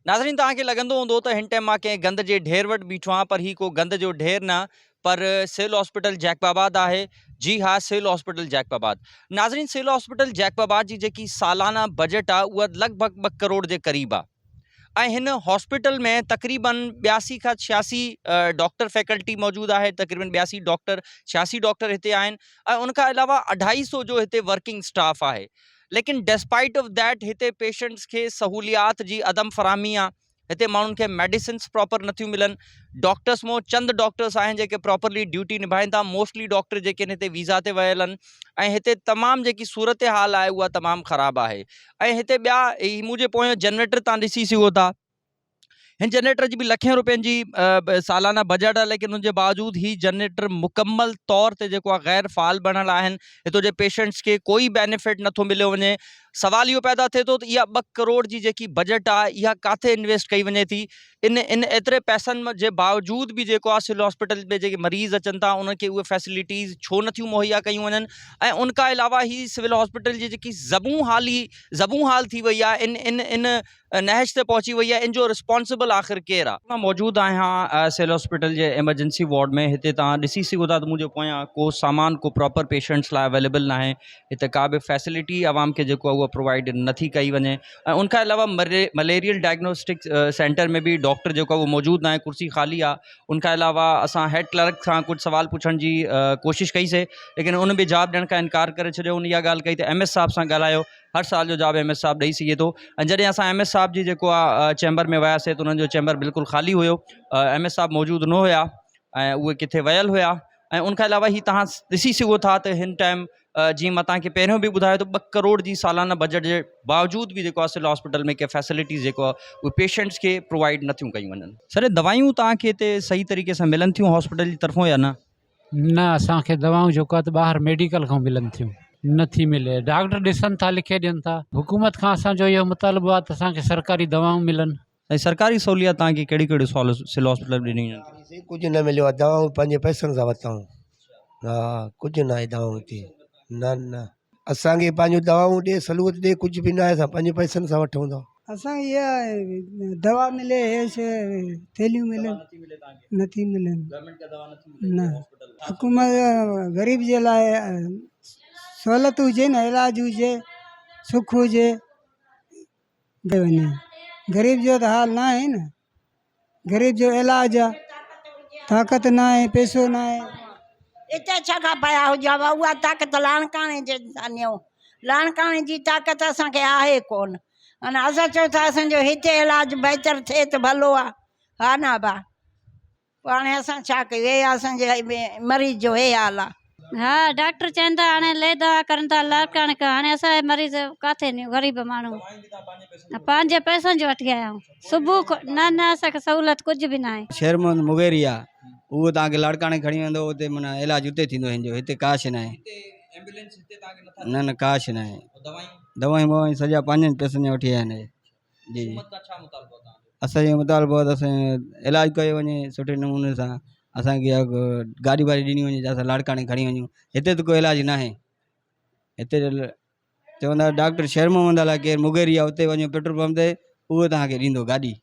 ناظرين توهان کي لڳندو هوندو ته هن ٽائيم مان ڪنهن گند جي ڍير وٽ بيٺو آهيان پر هي ڪو گند جو ڍير نه پر سول هاسپيٽل جيڪب آباد آهي جي ها سول هاسپيٽل جيڪب آباد ناظرين سول هاسپيٽل جيڪب آباد جي جيڪي سالانه بجيٽ آهي اها لڳ ڀڳ ٻه ڪروڙ جي قريب آهي ۽ هن هاسپيٽل ۾ تقريبن ٻياسي کان ڇياسي ڊاڪٽر فيڪلٽي موجود آهي تقريبن ٻياسي ڊاڪٽر ڇياسي ڊاڪٽر هتي آهن ۽ ان کان علاوه اڍائي سو جو هتي ورڪنگ اسٽاف آهي ليڪن ڊسپائٽ آف that هتي پيشنٽس کي سهوليات جي عدم فراهمي آهي هتي ماڻهن کي ميڊيسنس پراپر نٿيون ملن ڊاڪٽرس مون چند ڊاڪٽرس آهن جيڪي پراپرلي ڊيوٽي نڀائين ٿا موسٽلي ڊاڪٽر جيڪي آهن هتي ويزا تي ويل آهن ۽ هتي تمام جيڪي صورتحال آهي اها تمام خراب آهي ۽ هتي ٻيا هي منهنجي پويان جنريٽر تان ڏسي سگهو ٿا هن جنريٽر جي به لکين روپين جي سالانه بجيٽ آهي ليڪن ان جي باوجود هي جنريٽر مڪمل طور تي جيڪو آهي غير فعال بڻيل آهن هتو جي پيشنٽس کي ڪوئي بينيفٽ نٿو مليو وڃي سوال اهو پيدا ٿئي ٿو ته اها ٻه ڪروڙ جي جيڪي بجيٽ آهي اها ڪاٿي انويسٽ ڪئي وڃي ٿي ان ان ايتري پئسن جي باوجود به جيڪو آهي سول هاسپيٽل ۾ جيڪي مريض اچن ٿا انهن کي اهي فيسلٽيز ڇو نٿيون مهيا ڪيون وڃن ۽ ان کان علاوه هي سول هاسپيٽل جي جيڪي زبون حالي زبون حال ٿي وئي آهي ان ان ان نهج تي پهچي وئي آهي ان جو رسپانسبل آخر ڪير آهي. مان موجود آهيان سول هاسپيٽل جي ايمرجنسي وارڊ ۾ هتي توهان ڏسي سگهو ٿا ته منهنجي پويان ڪو سامان ڪو پراپر پيشنٽس لاء اويليبل ناهي هتي ڪا به فيسلٽي عوام کي جيڪو آهي اها پرووائيڊ نٿي ڪئي وڃي ۽ ان کان علاوه مليريل ڊائگنوسٽڪ سينٽر ۾ به ڊاڪٽر جيڪو آهي اهو موجود ناهي ڪرسي خالي آهي ان کان علاوه اسان هيڊ ڪلرڪ کان ڪجهه سوال پڇڻ جي ڪوشش ڪئي سي ليڪن ان به جواب ڏيڻ کان انڪار ڪري ڇڏيو ان اها ڳالهه ڪئي ته ايم ايس صاحب سان ڳالهايو هر سال جو جواب ايم ايس صاحب ڏئي سگهي ٿو ۽ جڏهن اسان ايم ايس صاحب جي جيڪو آ چيمبر ۾ وياسي ته انهن جو چيمبر بلڪل خالي هيو ايم ايس صاحب موجود نه هيا ۽ اهي ڪٿي ويل هيا ۽ ان کان علاوه هي تهان ڏسي سگهو ٿا ته هن ٽائيم جيئن مان تهان کي پهريون به ٻڌايو ته ٻه ڪروڙ جي سالانه بجيٽ جي باوجود به جيڪو آ سول هاسپيٽل ۾ ڪي فيسلٽيز جيڪو آ اهي پيشنٽس کي پرووائيڊ نٿيون ڪيون وڃن. سر دوائيون تهان کي هتي صحيح طريقي سان ملن ٿيون هاسپيٽل جي طرفون يا نه؟ نه اسان کي دوائون جيڪو آهي ته ٻاهر ميڊيڪل کان ملن ٿيون نه ٿي ملي ڊاڪٽر ڏسن ٿا لکي ڏين ٿا حڪومت کان اسان جو اهو مطالبو آهي ته اسان کي سرڪاري دوائون ملن. سائين سرڪاري سهوليات توهان کي ڪهڙيون ڪهڙيون سول هاسپيٽل ۾ ڏنيون وڃن ٿيون؟ سائين ڪجهه نه مليو آهي دوائون پنهنجي پئسن سان ورتائون ها ڪجهه نه آهي دوائون هتي نه نه. اسان کي پنهنجون دوائون ڏي سلوت ڏي ڪجهه به ناهي اسان پنهنجي پئسن سان وٺون ٿا. اسان کي اها دوا ملي هي شي ٿيلهيون ملن نٿي ملن نه حڪومت غريب جي لاء سهولت هجي نه علاج هجي سک هجي غريب جو ته حال ناهي نه غريب جو علاج آ طاقت ناهي پئسو ناهي. اتي ڇا پيا هجا هئا اها طاقت لاڙڪاڻي جي ٿا نيون لاڙڪاڻي جي طاقت اسان کي آهي ڪون ان اسان چئون ٿا اسان جو هتي علاج بهتر ٿئي ته ڀلو آ ها نه ابا. پوء هاڻي اسان ڇا ڪيون هي اسان جي مريض جو هي حال آ. ها ڊاڪٽر چون ٿا هاڻي لي دوا ڪرن ٿا لاڙڪاڻي کان هاڻي اسان جا مريض ڪاٿي نيون غريب ماڻهو پنهنجي پئسن جو وٺي آيا آهيون صبح نه نه اسان کي سهولت ڪجهه به ناهي. شير محمد مغيري آ اهو توهان کي لاڙڪاڻي کڻي ويندو اتي معنيٰ علاج اتي ٿيندو هن جو هتي ڪا شي ناهي نه نه ڪا شي ناهي دوائيون ووائيون سڄا پنهنجن پئسن جا وٺي آيا آهن جي جي اسان جو مطالبو آهي ته اسان جو علاج ڪيو وڃي سٺي نموني سان اسانکي گاڏي واڏي ڏني وڃي اسان لاڙڪاڻي کڻي وڃون هتي ته ڪو علاج ناهي هتي چوندا ڊاڪٽر شير محمد الائي ڪير مغيري آهي اتي وڃو پيٽرول پمپ تي اهو توهانکي ڏيندو گاڏي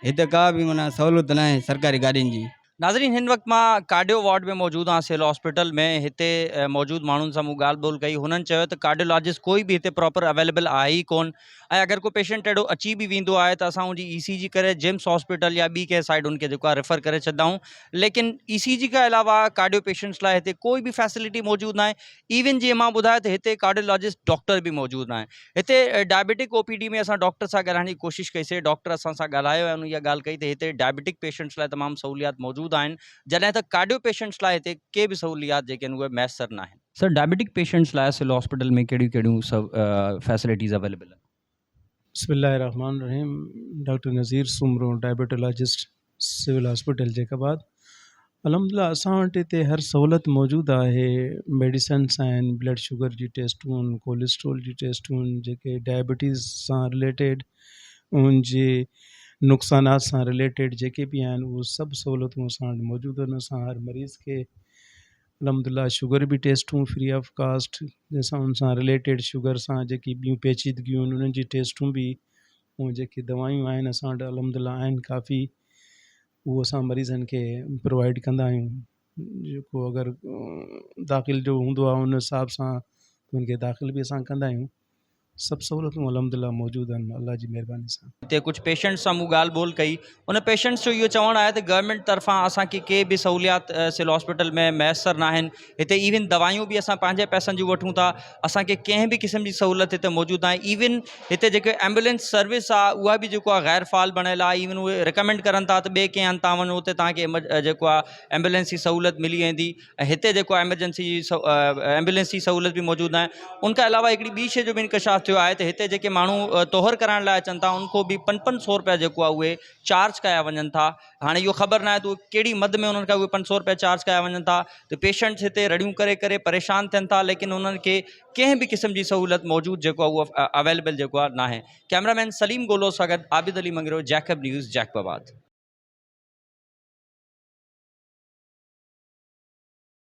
هتي ڪا به معنيٰ سهولت ناهي سرڪاري گاڏين جي. ناظرين هن وقت مان ڪارڊيو وارڊ ۾ موجود آهيان سول هاسپيٽل ۾ هتي موجود ماڻهن سان مون ڳالهه ٻولهه ڪئي هنن چيو ته ڪارڊيولاجسٽ ڪوئي به هتي پراپر اويليبل آهي ئي ڪون ۽ اگر ڪو پيشنٽ اهڙو اچي به ويندو آهي ته اسان ان جي اي سي جي ڪري جمس هاسپيٽل يا ٻي ڪنهن سائيڊ ان کي جيڪو آهي ريفر ڪري ڇڏندا آهيون ليڪن اي سي جي کان علاوه ڪارڊيو پيشنٽس لاء هتي ڪوئي به فيسلٽي موجود ناهي ايون جيئن مان ٻڌايو ته هتي ڪارڊيولاجسٽ ڊاڪٽر به موجود ناهي هتي ڊائبيٽڪ او پي ڊي ۾ اسان ڊاڪٽر سان ڳالهائڻ جي ڪوشش ڪئي سي ڊاڪٽر اسان سان ڳالهايو ۽ ان اها ڳالهه ڪئي ته هتي ڊائبيٽڪ پيشنٽس لاء تمام سهوليات موجود آهن جڏهن ته ڪارڊيو پيشنٽس لاء هتي ڪي به سهوليات جيڪي آهن اهي ميسر ناهن. سر ڊائبيٽڪ پيشنٽس لاء سول هاسپيٽل ۾ ڪهڙيون ڪهڙيون فيسلٽيز اويليبل آهن؟ بسم الله الرحمٰن الرحيم doctor Nazir Soomro diabetologist civil hospital Jacobabad الحمد لله اسان وٽ هتي هر سهولت موجود آهي ميڊيسنس آهن بلڊ شگر جي ٽيسٽون آهن ڪوليسٽرول جي ٽيسٽون آهن جيڪي ڊائبٽيز سان رليٽيڊ ان جي نقصانات سان رليٽيڊ جيڪي به آهن اهي سڀ سهولتون اسان وٽ موجود آهن اسان هر مريض کي الحمد لله شگر به ٽيسٽون فري آف ڪاسٽ جنهن سان ان سان رليٽيڊ شگر سان جيڪي ٻيون پيچيدگيون آهن انهن جي ٽيسٽون به ۽ جيڪي دوائيون آهن اسان وٽ الحمد لله آهن ڪافي اهو اسان مريضن کي پرووائيڊ ڪندا آهيون جيڪو اگر داخل جو هوندو آهي ان حساب سان ان کي داخل به اسان ڪندا آهيون سڀ سهولتون الحمد لله موجود آهن الله جي مهرباني سان. هتي ڪجهه پيشنٽس سان مون ڳالهه ٻولهه ڪئي ان پيشنٽس جو اهو چوڻ آهي ته گورنمينٽ طرفان اسان کي ڪي به سهوليات سول هاسپيٽل ۾ ميسر ناهن هتي ايون دوائيون به اسان پنهنجي پئسن جون وٺون ٿا اسان کي ڪنهن به قسم جي سهولت هتي موجود ناهي ايون هتي جيڪي ايمبولينس سروس آهي اها به جيڪو آهي غير فعال بڻيل آهي ايون اهي رڪمينڊ ڪرن ٿا ته ٻئي ڪنهن هنڌ تان وڃو اتي توهان کي جيڪو آهي ايمبولينس جي سهولت ملي ويندي ۽ هتي جيڪو آهي ايمرجنسي جي ايمبولينس جي سهولت به موجود ناهي ان کان علاوه هڪڙي ٻي شي جو به انڪشاف ٿيو آهي ته هتي جيڪي ماڻهو طهر ڪرائڻ لاء اچن ٿا ان کان به پنج پنج سو روپيا جيڪو آهي اهي چارج ڪيا وڃن ٿا هاڻي اهو خبر ناهي ته ڪهڙي مد ۾ انهن کان اهي 500 روپيا چارج ڪيا وڃن ٿا ته پيشنٽس هتي رڙيون ڪري ڪري پريشان ٿين ٿا ليڪن انهن کي ڪنهن به قسم جي سهولت موجود جيڪو آهي اهو اويليبل جيڪو آهي ناهي ڪيمرا مين سليم گولو سان گڏ Abid Ali Mangrio Jacob news Jacob آباد.